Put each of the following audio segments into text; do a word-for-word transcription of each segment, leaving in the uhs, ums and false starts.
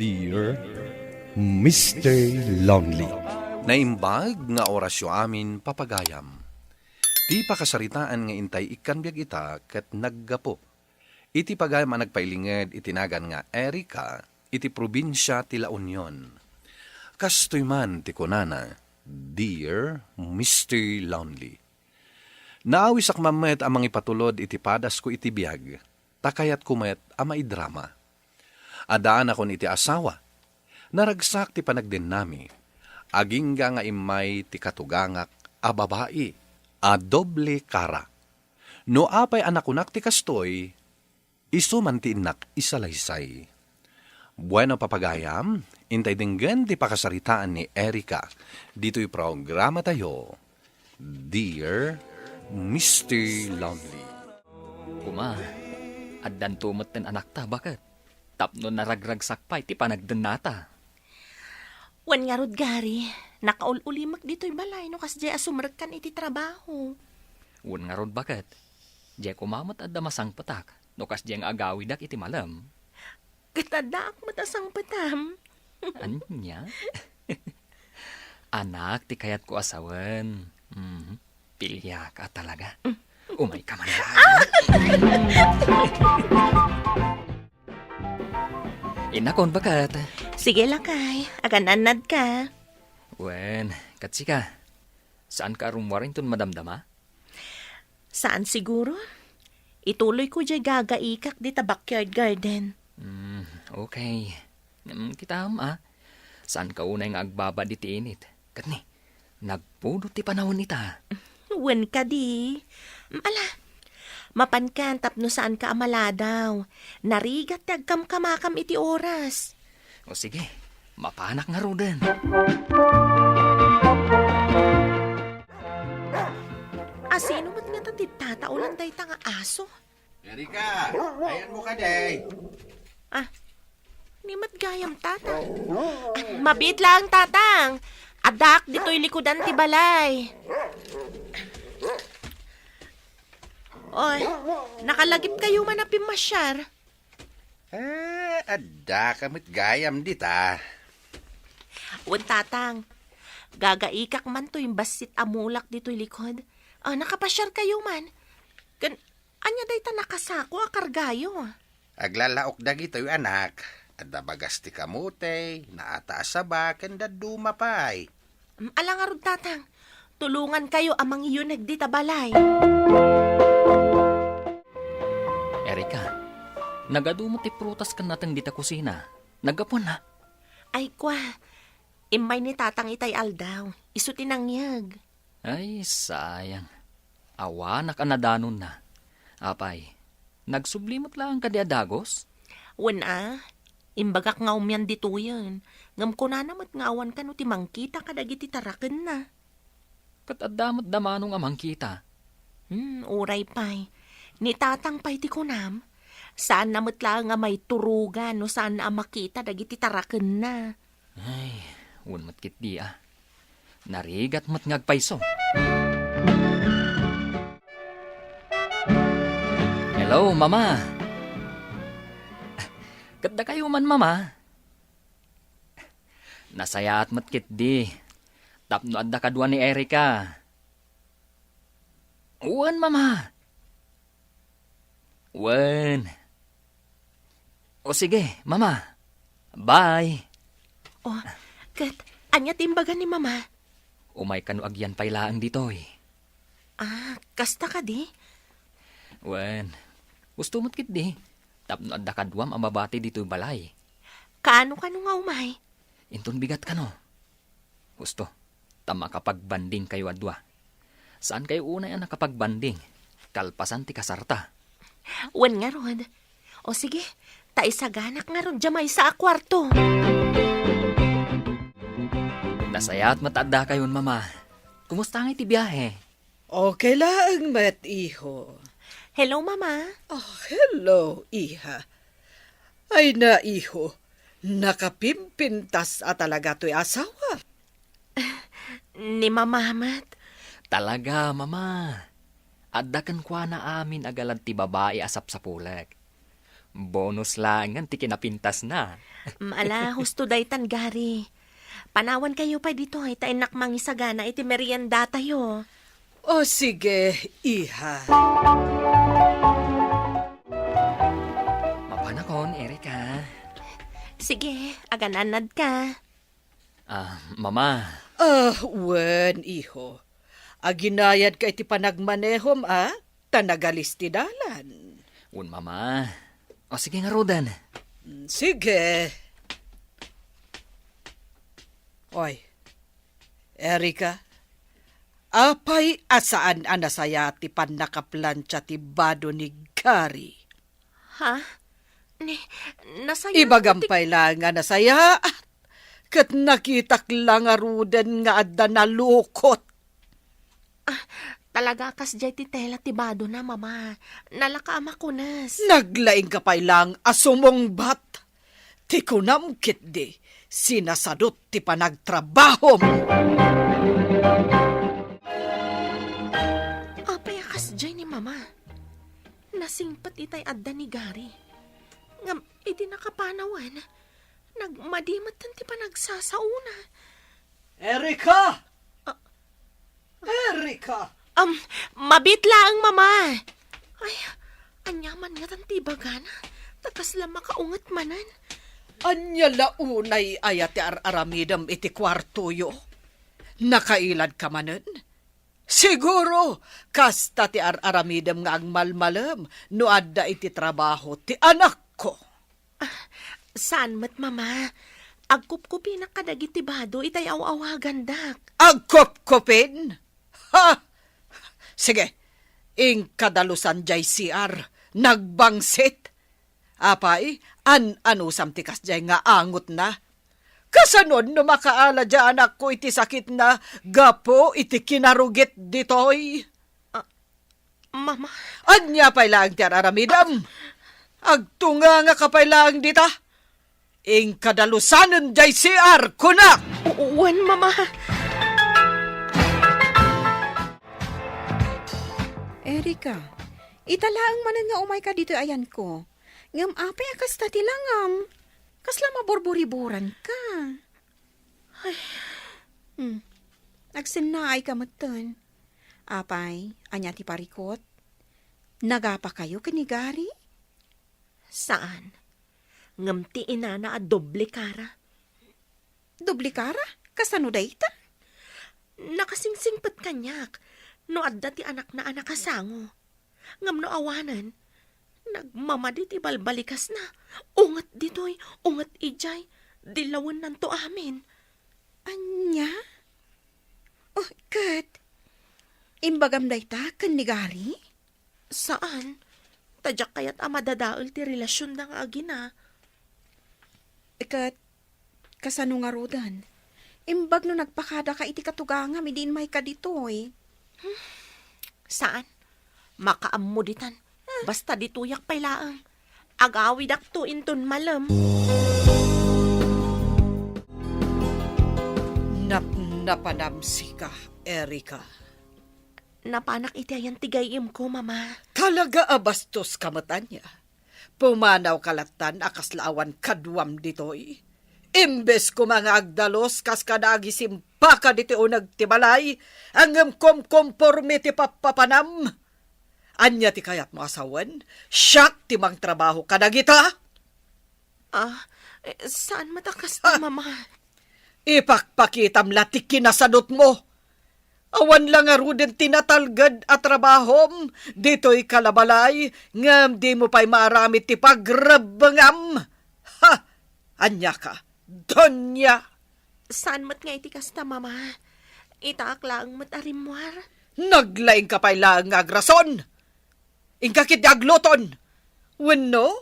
Dear Mister Lonely. Naimbag nga orasyo amin, papagayam. Ti pakasaritaan nga intay ikkan biag ita ket naggapu iti pagayam a nagpailinged iti nagan nga Erica iti probinsia ti La Union. Kastoy man ti kunana, "Dear Mister Lonely, naawisak man met a mangipatulod iti padasko iti biag, ta kayatko met a maidrama. Addaanakon iti asawa. Naragsak ti panagdennami. Agingga nga immay ti katugangak a babai a doble kara. No apay a nakunak ti kastoy, isu man ti innak isalaysay." Bueno, papagayam, intay denggen ti pakasaritaan ni Erica ditoy programatayo, Dear Mister Lonely. Kuma, addanto metten anakta, baket? Tapno naragragsak pay ti panagdennata. Wen ngarud, Gary, nakaul-ulimek ditoy balay no kasdiay a sumrekkan iti trabaho. Wen ngarud, baket? Diay koma met adda masangpetak no kasdiay nga agawidak iti malem. Ket addaak met a sangpetam. Ania? Anak ti kayatko a sawen. Mhm. Piliak a talaga. Umayka man. Innakon, baket. Sige, lakay. Agan-annadka. Wen, ket sika, saanka a rummuar inton madamdama? Saan siguro? Ituloyko diay gagaikak dita backyard garden. Hmm, okay. Hmm, kitaem, a. Saanka unay nga agbabad iti init. Ket ni, nagpudot ti panawen ita. Wen kadi. Ala, mapankan tapno saanka a maladaw. Narigat ti agkamkamakam iti oras. O sige, mapanak ngaruden. A, sino met ngata ti tataolan dayta nga aso? Erika, ayanmo kadi? A, ni met gayam, Tatang. A, mabiit laeng, Tatang. Addaak ditoy likudan ti balay. Oy, nakalagipkayo man a pimmasiar? A, addaka met gayam dita. Wen, Tatang, gagaikak man toy bassit a mulak ditoy likud. A, nakapasiarkayo man. Ken, ania dayta nakasako a kargayo? Aglalaok dagitoy, anak. Adda bagas ti kamote, naata a saba, ken dadduma pay. Mm, ala ngarud, Tatang. Tulongankayo a mangiyuneg dita balay. Erika, nagadu met ti prutas ken nateng dita kusina. Naggapuanna? Ay, kua. Immay ni Tatang itay aldaw. Isu ti nangyeg. Ay, sayang. Awanak a nadanonna. Apay, nagsubli met laeng kadi a dagus? Wen a, imbagak nga umian ditoyen, ngem kunana met nga awan kano ti mangkita kadagiti tarakenna. Ket adda met damano nga mangkita. Hmm, uray pay. Ni Tatang pay ti kunam, saanna met laeng a maiturogan no saanna a makita dagiti tarakenna. Ay, wen met ketdi a. Narigat met nga agpayso. Hello, Mama. Ket dakayo man, Mama. Nasayaat met ketdi tapno adda kadua ni Erika. Wen, Mama. Wen. O sige, Mama. Bye. O, ket ania ti imbaga ni Mama? Umay kano agyan pay laeng ditoy. A, kasta kadi? Wen, husto met ketdi tapno adda kaduam a mabati ditoy balay. Kaano kano nga umay? Inton bigat kano. Husto, ta makapagbandingkayo a dua. Saankayo unay a nakapagbanding kalpasan ti kasarta? Wen ngarud. O sige, ta isaganak ngarud diay maysa a kuarto. Nasayaat met a addakayon, Mama. Kumusta ngay ti biahe? Okay laeng met, iho. Hello, Mama. Oh, hello, iha. Ay na, iho, nakapimpintas a talaga toy asawa. Ni Mama met. Talaga, Mama. Adda kenkuana amin a galad ti babai a sapsapulek. Bonus laengen ti kinapintasna. Ala, husto daytan, Gary. Panawankayo pay ditoy, ta innak mangisagana iti meriendatayo. O sige, iha. Mapanakon, Erika. Sige, agananadka. Ah, Mama. Ah, wen, iho. Aginayadka iti panagmanehom, a? Ta nagalis ti dalan. Wen, Mama. O, sige ngaruden. Mm, sige. Oy, Erika, apay a saan a nasayaat ti pannakaplancha ti bado ni Gary? Ha? Ni, nasayaat Ibagam ti pay laeng a nasayaat. Ket nakitak la ngaruden nga adda nalukot. Ah, talaga a kasdiay ti tela ti badona, Mama. Nalaka a makunes. Naglaingka pay laeng a sumungbat. Ti kunam ketdi, sinasadut ti panagtrabahom. Apay a kasdiay ni Mama? Nasingpet itay adda ni Gary. Ngem idi nakapanawen, nagmadi metten ti panagsasaona. Erika! Ah. Erika! Am, mabiit laeng, Mama. Ay, ania man ngatan ti ibagana? Ta kasla makaunget manen. Ania la unay aya ti ar-aramidem iti kuartoyo? Nakailadka manen? Siguro, kasta ti ar-aramidem nga agmalmalem no adda iti trabaho ti anakko. Ah, saan met, Mama. Agkupkupinak kadagiti bado itay aw-awagandak. Agkupkupin? Ha! Sige, inka dalusan jay C R, nagbangsit. Apay, an-anusam ti kasjay nga angotna? Kasano no makaala jay anakko iti sakitna gapu iti kinarugit ditoy? Ah, Mama. Ania pay laeng ti ar-aramidem? Agtungangaka pay laeng dita? Inka dalusanen jay C R, kunak! U-, wen, Mama. Erika, ita laeng manen nga umayka ditoy ayanko. Ngem apay a kasta ti langam? Kasla maburburiburanka? Ay. Hmm. Agsennaayka metten. Apay, ania ti parikut? Nagapakayo ken ni Gary? Saan. Ngem ti inana a doble kara. Doble kara? Kasano dayta? Nakasingsingpet kaniak no adda ti anakna a nakasango. Ngem no awanen, nagmamadi ti balbalikasna. Unget ditoy, unget idiay, dilawennanto amin. Ania? Oh, ket imbagam dayta ken ni Gary? Saan. Ta diak kayat a madadael ti relasionda nga agina. Ket kasano ngaruden? Imbag no nagpakadaka iti katugangam idi immayka ditoy. Hmm. Saan. Makaammo ditan. Basta ditoyak pay laeng. Agawidakto inton malem. Napnapanam sika, Erika. Napanak iti ayan ti gayyemko, Mama. Talaga a bastoska met ania. Pumanawka lattan a kasla awan kaduam ditoy. Imbes koma nga agdalus kas kada agisimpaka ditoy uneg ti balay, ngem komkomporme ti pappapanam. Ania ti kayatmo a sawen? Siak ti mangtrabaho kadagita? Ah, eh, saan met a kasta, Ah. Mama? Ipakpakitam la ti kinasadutmo. Awan la ngaruden ti natalged a trabahom ditoy kalabalay, ngem dimo pay maaramid ti pagrebbengam. Ha! Ania ka, Doña? Saan met nga iti kasta, Mama. Itaak laeng met a rimmuar. Naglaingka pay laeng nga agrason. Inka ketdi agluton. Wenno,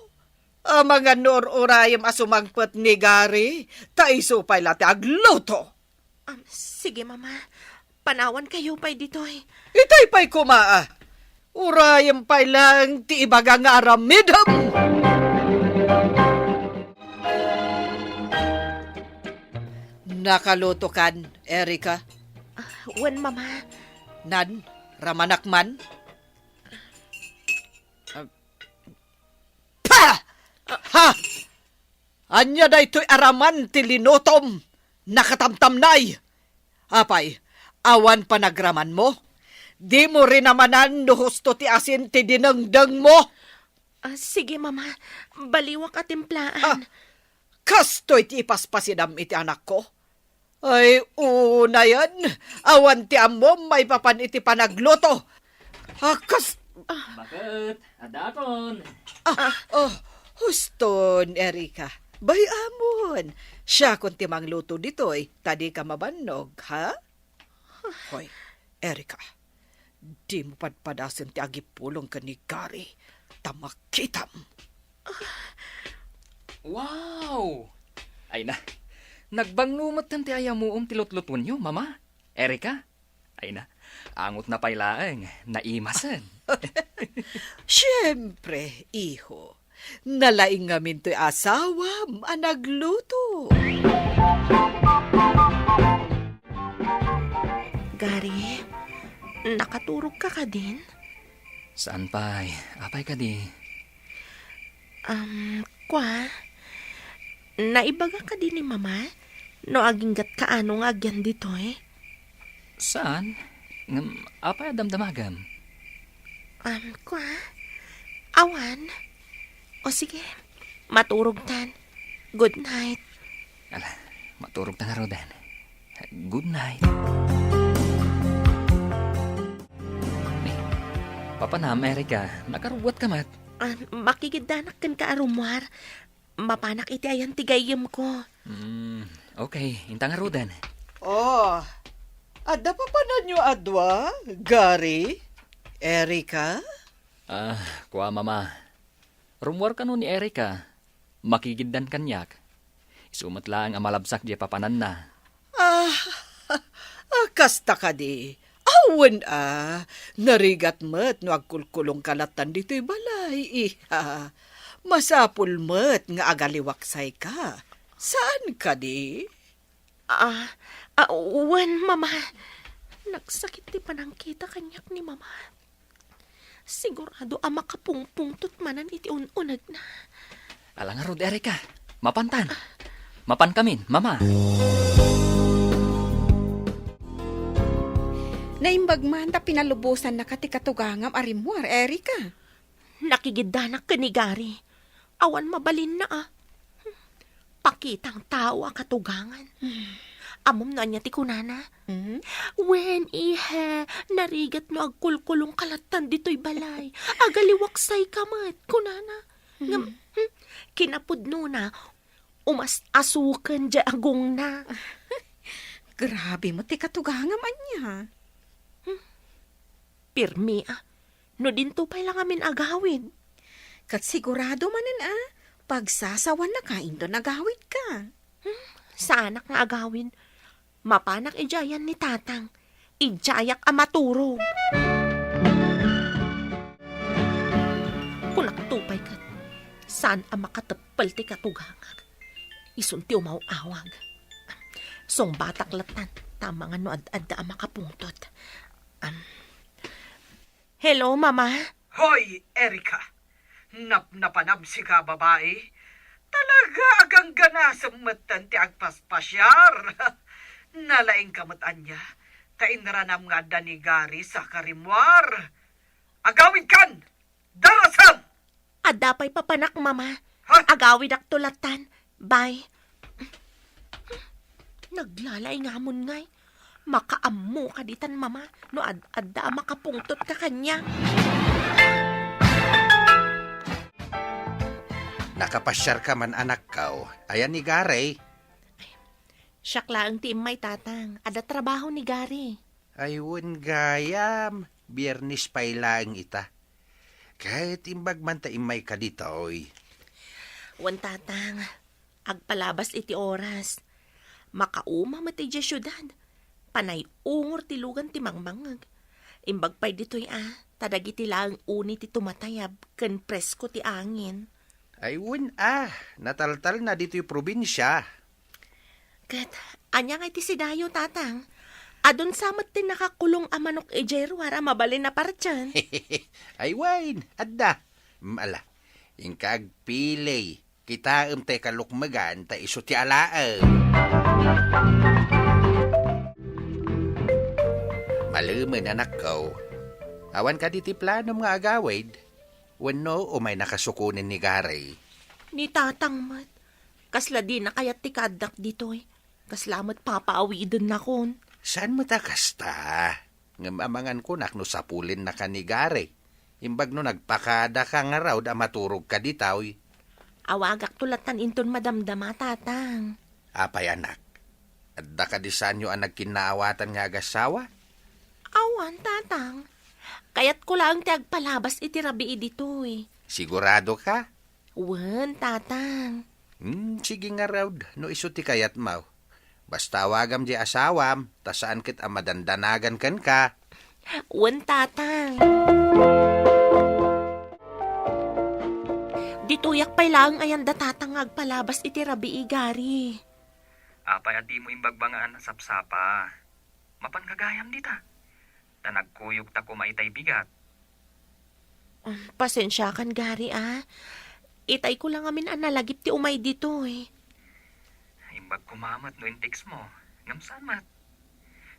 amangan no ur-urayem a sumangpet ni Gary, ta isu pay la ti agluto. Am, sige, Mama. Panawankayo pay ditoy. Itay pay koma, a. Urayem pay laeng ti ibaga nga aramidem. Nakalutokan, Erika? Ah, wen, Mama. Nan, ramanak man? Ah, pa! Ania daytoy araman ti linutom? Nakatamtamnay! Apay, awan panagramanmo? Dimo rinamanan no husto ti asin ti dinengdengmo? Ah, sige, Mama. Baliwak a timplaan. Ah, kastoy ti ipaspasidam iti anakko? Ay, unayen, awan ti ammom maipapan iti panagluto. Ah, kas- Baket, adakon. Ah, oh, huston, Erika. Bay-amon. Siakon ti mangluto ditoy, ta dika mabannog, ha? Hoy, Erika, dimo padpadasen ti agipulong ken ni Gary, ta makitam. Wow! Ay na, nagbangno met ti ayamuom ti lutlutuenyo, Mama. Erika? Ay na, angot na pay laeng, naimasen. Siempre, iho. Nalaing ngamin toy asawam a nagluto. Gary, nakaturog ka kadin? Saan pay? Apay kadi? Um, kwa, naibaga kadi ni Mama no aginggat kaano nga agyan ditoy? Saan? Ngem, apay a damdamagam? Um, kwa, awan. O sige, maturog tan. Good night. Ala, maturog ta ngaruden. Good night. Ni, papanam, Erika, nakarugwat ka met. Ah, makigiddanak kenka a rummuar. Mapanak iti ayan ti gayyemko. Hmm, okay. Inta ngaruden. Oh, adda papananyo a dua, Gary? Erika? Ah, kua, Mama. Rummuar kano ni Erika. Makigiddan kaniak. Isu met laeng a malabsak diay papananna. Ah, ah, kasta kadi. Awan a, narigat met no agkulkulong ka lattan ditoy balay, iha. Masapul met nga agaliwaksay ka. Saan kadi? Ah, ah, wen, Mama. Nagsakit ti panangkita kaniak ni Mama. Sigurado a makapungpungtot manen iti un-unegna. Ala ngarud, Erika. Mapantan. Mapankamin, Mama. Naimbag man ta pinalubosannaka ti katugangam a rimmuar, Erika. Nakigiddanak ken ni Gary. Awan mabalinna a. Pakitang tao a katugangan. Hmm. Ammom no ania ti kunana? Hmm? Wen, ihe, narigat no agkulkulong ka lattan ditoy balay. Agaliwaksay ka met, kunana. Ngem, hmm, kinapudnona, umas-asuken diay agongna. Grabe met ti katugangam ania. Hmm. Pirmi a. No dinto pay la ngamin agawid. Ket sigurado manen a, pagsasawannaka inton agawidka. Hmm, saanak nga agawid. Mapanak idiay ayan ni Tatang. Idiayak a maturog. Kunakto pay ket, saan a makateppel ti katugangak. Isun ti umaw-awag. Sungbatak lattan, ta amangan no ad-adda a makapungtot. Am, Hello, Mama. Hoy, Erika! Napnapanam sika a babai. Talaga a gangganasem metten ti agpaspasiar. Nalaingka met ania, ta inranam nga adda ni Gary saka rimmuar. Agawidkan! Darasem! Adda pay papanak, Mama. Ha? Agawidakto lattan. Bye. Naglalaingamon ngay. Makaammo ka ditan, Mama, no ad-adda a makapungtot ka kaniak. Nakapasiar ka man, anakko. Ayan ni Gary? Siak laeng ti immay, Tatang. Adda trabaho ni Gary. Ay, wen gayam. Biernes pay laeng ita. Ket imbag man ta immayka ditoy. Wen, Tatang, agpalabas iti oras. Makauma met idiay siudad. Panay ungor ti lugan ti mangmangngeg. Imbag pay ditoy a, ta dagiti laeng uni ti tumatayab ken presko ti angin. Ay, wen a, nataltalna ditoy probinsia. Ket, ania ngay ti sidayo, Tatang? Adun sa met ti nakakulong a manok idiay ruar a mabalin a partian. Ay, wen, adda. Mm, ala, inka agpili. Kitaem ti kalukmegan ta isu ti alaem. Malemen, anakko. Awan kadi ti planom nga agawid? Wenno umaynaka sukonen ni Gary? Ni Tatang met. Kasla dina kayat ti kaaddak ditoy. Kasla met papaawidennakon. Saan met a kasta? Ngem amangan kunak no sapulennaka ni Gary. Imbag no nagpakadaka ngarud a maturogka ditoy. Awagakto lattan inton madamdama, Tatang. Apay, anak? Adda kadi saanyo a nagkinnaawatan nga agasawa? Awan, Tatang. Kayatko laeng ti agpalabas iti rabii ditoy. Sigurado ka? Wen, Tatang. Hmm, sige ngarud, no isu ti kayatmo. Basta awagam diay asawam, ta saan ket a madandanagan kenka. Wen, Tatang. Ditoyak pay laeng a yanda, Tatang, nga agpalabas iti rabii, Gary. Apay a dimo imbagbangaan a sapsapa? Mapanka gayam dita. Ta nagkuyogta koma itay bigat. Um, pasensiakan, Gary, a. Itayko la ngamin a nalagip ti umay ditoy. Imbag koma met no in-textmo. Ngem saan met?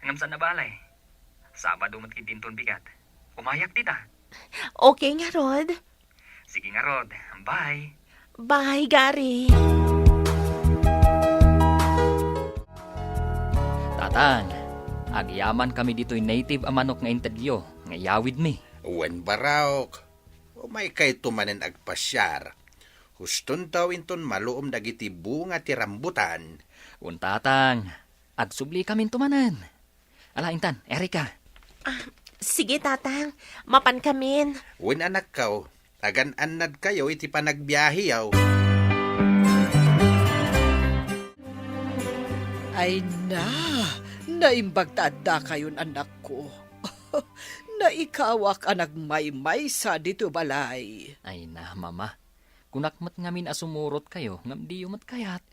Ngem saan a bale. Sabado met ketdi inton bigat. Umayak dita. Okay ngarud. Sige ngarud. Bye. Bye, Gary. Tatang, agyamankami ditoy native a manok nga intedyo nga iyawidmi. Wen, Barok. Umaykayto manen agpasiar. Hustonto inton maluom dagiti bunga ti rambutan. Wen, Tatang. Agsublikaminto manen. Ala, intan, Erica. Ah, sige, Tatang. Mapankamin. Wen, anakko, agan-annadkayo iti panagbiaheyo. Ay na, naimbag ta addakayon, anakko. Naikawak a nagmaymaysa ditoy balay. Ay na, Mama. Kunak met ngamin a sumurotkayo, ngem diyo met kayat.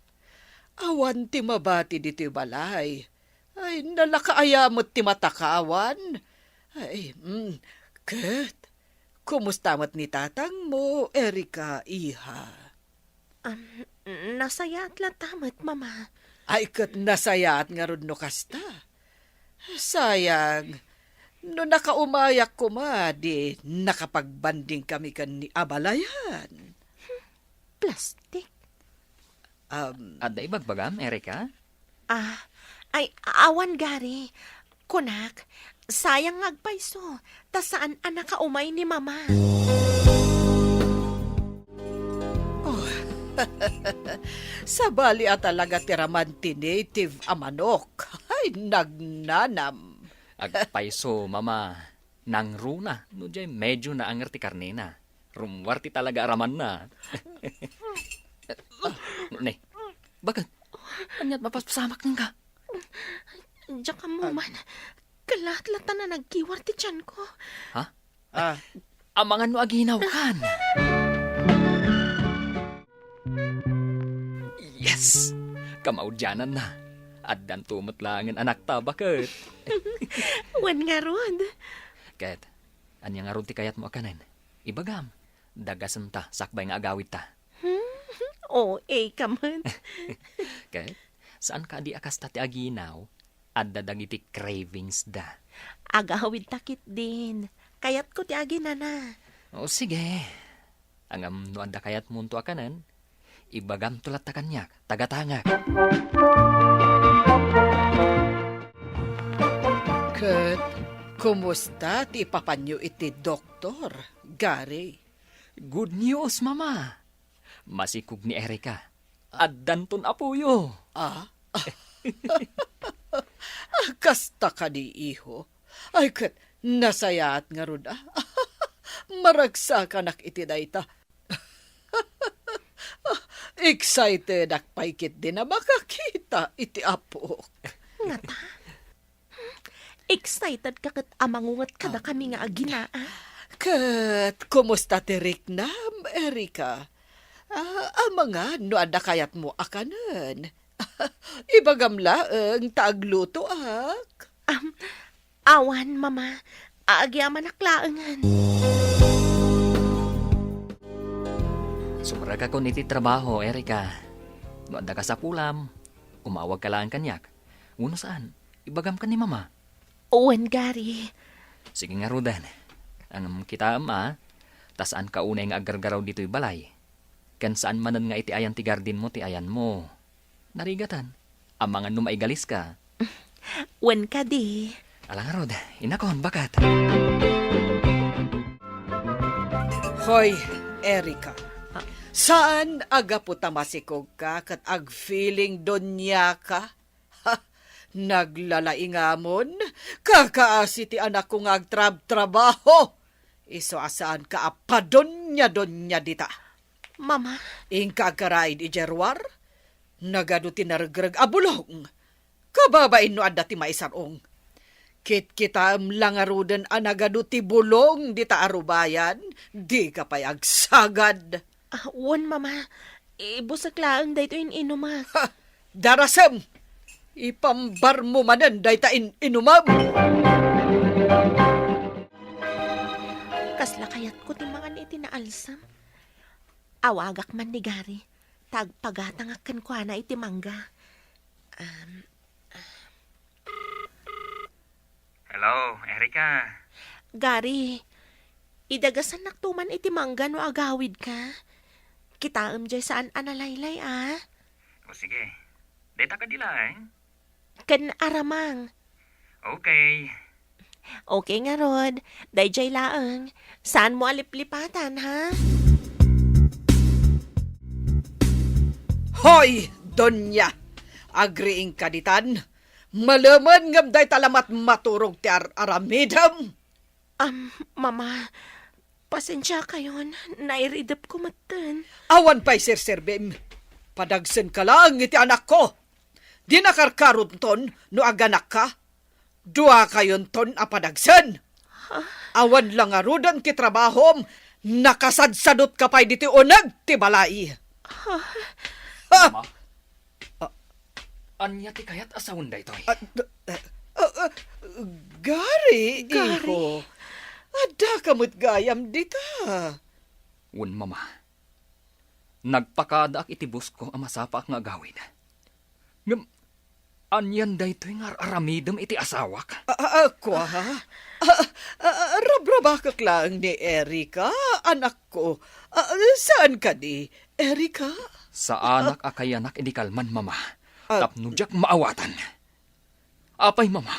Awan ti mabati ditoy balay. Ay, nalakaaya met ti matakawan. Ay, mm, ket, kumusta met ni tatangmo, Erica, iha? Am, nasayaat latta met, Mama. Ay, ket nasayaat ngarud no kasta. Sayang, no nakaumayak koma, di nakapagbanding kami ken ni abalayan. Plastik. Um, Adda ibagbagam, Erica? Ah, ay, awan, Gary. Kunak, sayang nga agpayso, ta saan a nakaumay ni Mama. Oh, sabali a talaga ti raman ti native a manok. Ay, nagnanam. Agpayso, Mama. Nangruna, no diay medyo naanger ti karnena. Rummuar ti talaga a ramanna. Ah, ne, bakit? Ania't mapaspasamak kenka? Diak ammo man. Kalaat latta a nagkiwar ti tianko. Ha? Ah. Amangan no aginawkan. Yes! Kamaudiananna. Addanto met laengen anakta, baket. Wen ngarud. Ket, ania ngarud ti kayatmo a kanen? Ibagam, dagasenta sakbay nga agawidta. Hmm? O A ka met. Ket, saanka a di a kasta ti aginaw? Adda dagiti cravings da. Agawidta ketdin. Kayatko ti aginana. O, sige. Ngem no adda kayatmonto a kanen, ibagamto latta kaniak, tagatangak. Ket kumusta ti ipapanyo iti doktor, Gary? Good news, Mama. Masikog ni Erica. Addanton apoyo. Ah? Ah, kasta kadi, iho? Ay, ket nasayaat ngarud, a. Maragsakanak iti dayta. Excitedak pay ketdin a makakita iti apok. Ngata? Excited ka ket amangunget kadakami nga aginaa? Ket kumusta ti riknam, Erica? Ah, amangan no adda kayatmo a kanen. Ibagam laeng ta aglutoak. Am, awan, Mama. Agyamanak laengen. Subraka kon iti trabaho, Erica. No adda kasapulam, umawagka laeng kaniak. Wenno saan, ibagam ken ni Mama. Wen, Gary. Sige ngaruden. Ngem kitaem a, ta saanka unay nga aggargaraw ditoy balay. Ken saan manen nga iti ayan ti gardenmo ti ayanmo. Narigatan. Amangan no maigaliska. Wen kadi. Ala ngarud, inakon, baket. Hoy, Erica. Ah. Saan a gapu ta masikogka ket agfeeling doniaka? Ha, naglalaingamon, kakaasi ti anakko nga agtrabtrabaho. Isu a saanka a padonia-donia dita. Mama. Inka agkaraid idiay ruar? Nagadu ti naregreg a bulong. Kababain no adda ti maisar-ong. Kitkitaem la ngaruden a nagadu ti bulong dita a rubayan, dika pay agsagad. Ah, wen, Mama. Ibusek laeng daytoy in-inumak. Ha! Darasem! Ipambarmo manen dayta in-inumem! Kasla kayatko ti mangan iti naalsem. Awagak man ni Gary, ta agpagatangak kenkuana iti mangga. Um, Hello, Erica. Gary, idagasannak to man iti mangga no agawidka. Kitaem jay saan a nalaylay, a? O sige, dayta kadi laeng? Ken aramang. Okay. Okay ngarud, dayjay laeng. Saanmo a liplipatan, ha? Hoy, Donya! Agriingka ditan? Malemen ngem dayta la met maturog ti ar-aramidem. Am, Mama, pasensiakayon, nairidepko metten. Awan pay serserbim. Padagsenka laeng iti anakko. Dina karkaronton no aganakka. Duakayonton a padagsen. Ha? Awan la ngaruden ti trabahom, nakasadsadutka pay ditoy uneg ti balay. Ha? Ha? Mama? Ah. Ania ti kayat a sawen daytoy? Ah, d-, ah, ah, ah, Gary, Gary. Iho. Addaka met gayam dita. Wen, Mama. Nagpakadaak iti busko a masapaak nga agawid. Ngem, anian daytoy nga ar-aramidem iti asawak? Ah, ah, ah, kua? Ah, ah, ah, rabrabakek laeng ni Erica, anakko. Ah, saan kadi, Erica? Saanak a kayanak idi kalman, Mama. Ah. Tapno diak maawatan. Apay, Mama?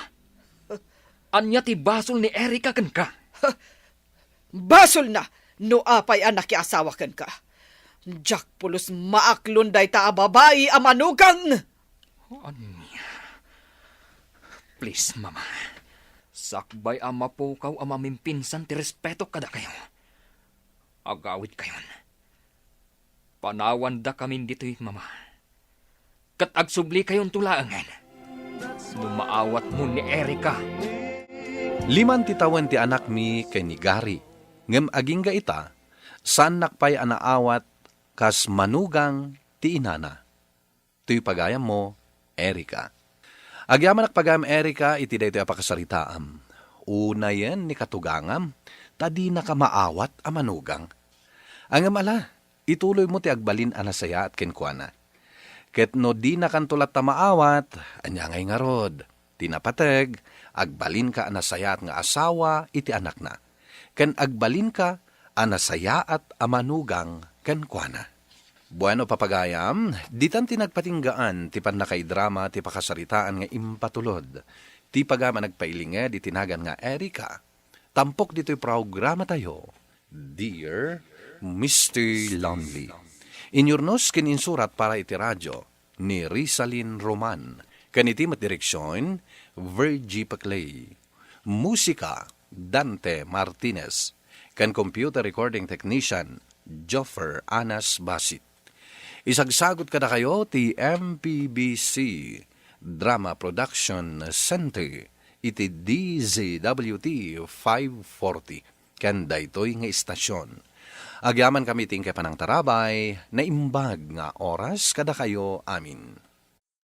Ania ti basol ni Erica kenka? Basolna no apay a nakiasawa kenka. Diak pulos maaklon dayta a babai a manugang. Ania? Please, Mama. Sakbay a mapukaw a mamimpinsan ti respetok kadakayo. Agawidkayon. Panawandakamin ditoy, Mama. Ket agsublikayon to laengen no maawatmo ni Erica. Lima ti tawen ti anakmi ken ni Gary, ngem agingga ita, saannak pay a naawat kas manugang ti inana. Toy pagayammo, Erica. Agyamanak pagayam, Erica, iti daytoy a pakasaritaam. Unayen ni katugangam, ta dinaka maawat a manugang. Ngem ala, ituloymo ti agbalin a nasayaat kenkuana. Ket no dinakanto latta maawat, ania ngay ngarud? Ti napateg, agbalinka a nasayaat nga asawa iti anakna, ken agbalinka a nasayaat a manugang kenkuana. Bueno, papagayam, ditan ti nagpatinggaan ti pannakaidrama ti pakasaritaan nga impatulod ti pagayam a nagpailinged iti nagan nga Erica. Tampok ditoy programatayo, Dear Mister Lonely. Inyurnos ken insurat para iti radio ni Rizalin Roman, ken iti met direksion, Virgie Peclay. Musika, Dante Martinez. Ken computer recording technician, Joffer Anas Basit. Isagsagut kadakayo ti M P B C Drama Production Center iti D Z W T five forty ken daytoy nga istasion. Agyamankami ti inkay panangtarabay, naimbag nga oras kadakayo amin.